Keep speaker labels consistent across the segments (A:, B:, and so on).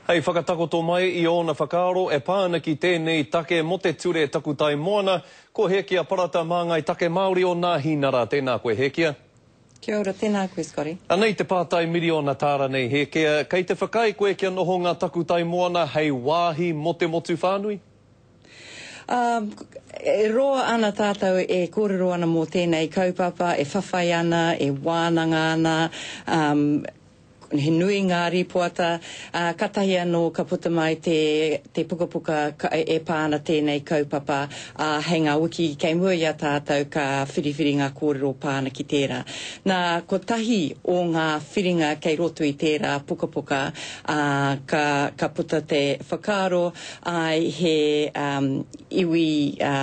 A: Hei whakatakoto mai i ōna whakaaro e pā ana ki tēnei take mō te ture takutai moana, ko Hēkia Parata māngai take Māori o Nāhinara. Tēnā koe Hēkia.
B: Kia ora, tēnā koe Scotty.
A: Anei te pātai miriona tāra nei Hēkia, kei te whakaae koe kia noho ngā takutai moana hei wāhi mō te motu whānui?
B: Ā, e roa ana tātou e kōrero ana mō tēnei kaupapa, e whawhai ana, e wānanga ana, ā, He nui ngā rīpoata, ā, katahi anō ka puta mai te, te pukapuka e pā ana tēnei kaupapa, ā, hei ngā wiki kei mua i a tātou ka whiriwhiri ngā kōrero pā ana ki tērā. Nā, kotahi o ngā whiringa kei roto i tērā pukapuka, ā, ka, ka puta te whakaaro, āe, he, ā, iwi, ā,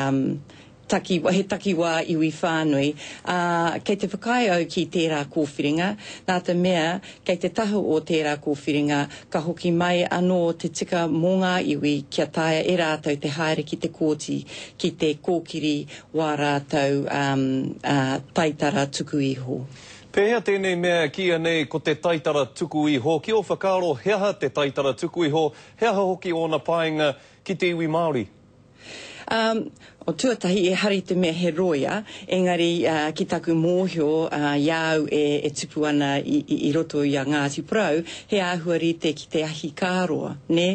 B: Takiwa, he takiwā iwi whānui, ā, kei te whakaae au ki tērā kōwhiringa, nā te mea, kei te taha o tērā kōwhiringa, ka hoki mai anō te tika mō ngā iwi kia taea e rātou te haere ki te kōti ki te kōkiri wā rātou taitara tuku iho.
A: Pēhea tēnei mea e kīia nei ko te taitara tuku iho? Ki ō whakaaro, he aha te taitara tuku iho, he aha hoki ōna painga ki te iwi Māori?
B: Um, o tuatahi, ehara i te mea he rōia, engari uh, ki taku mōhio uh, i a au e, e tupu ana i, i, i roto i a Ngāti Porou, he āhua rite ki te ahi kāroa, nē?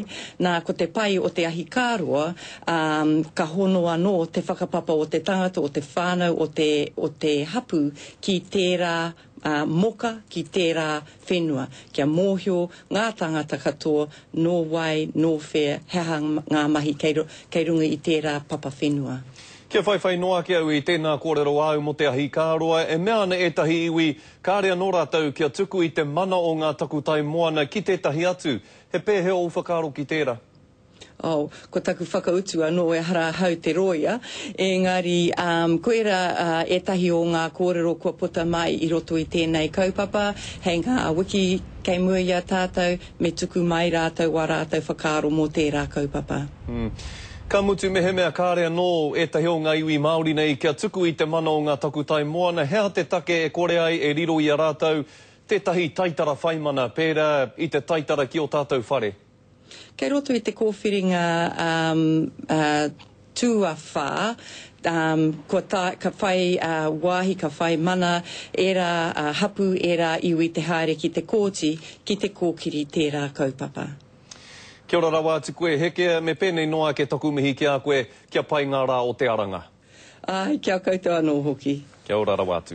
B: Nā, ko te pai o te ahi kāroa, um, ka hono anō te whakapapa o te tangata, o te whānau, o te, o te hapū ki tērā ā, moka ki tērā whenua, kia mōhio ngā tāngata katoa nō wai, nō whea, he aha ngā mahi kei, kei runga i tērā papa whenua.
A: Kia whaiwhai noa ake au i tēnā kōrero āu mō te ahikāroa, e mea ana ētahi iwi kāre anō rātou kia tuku i te mana o ngā takutai moana ki tētahi atu. He pēhea ō whakaaro ki tērā?
B: Oh, ko taku whakautu anō ehara ahau te rōia, engari um, koirā uh, ētahi o ngā kōrero kua puta mai i roto i tēnei kaupapa, hei ngā wiki kei mua i a tātou, me tuku mai rātou wā rātou whakaaro mō tērā kaupapa.
A: Mm. Ka mutu mehemea kāre anō ētahi o ngā iwi Māori nei kia tuku i te mana o ngā takutai moana, he aha te take e kore ai e riro i a rātou tētahi taitara whaimana pērā i te taitara ki ō tātou whare?
B: Kei roto i te kōwhiringa um, uh, tuawhā, um, kua ta, ka whai uh, wāhi, ka whai mana ērā uh, hapū, ērā iwi te haere ki te kōti, ki te kōkiri tērā kaupapa.
A: Kia ora rawa atu koe Hekea, me pēnei noa ake taku mihi ki a koe, kia pai ngā rā o te aranga.
B: Āe, ki a koutou anō hoki.
A: Kia ora rawa atu.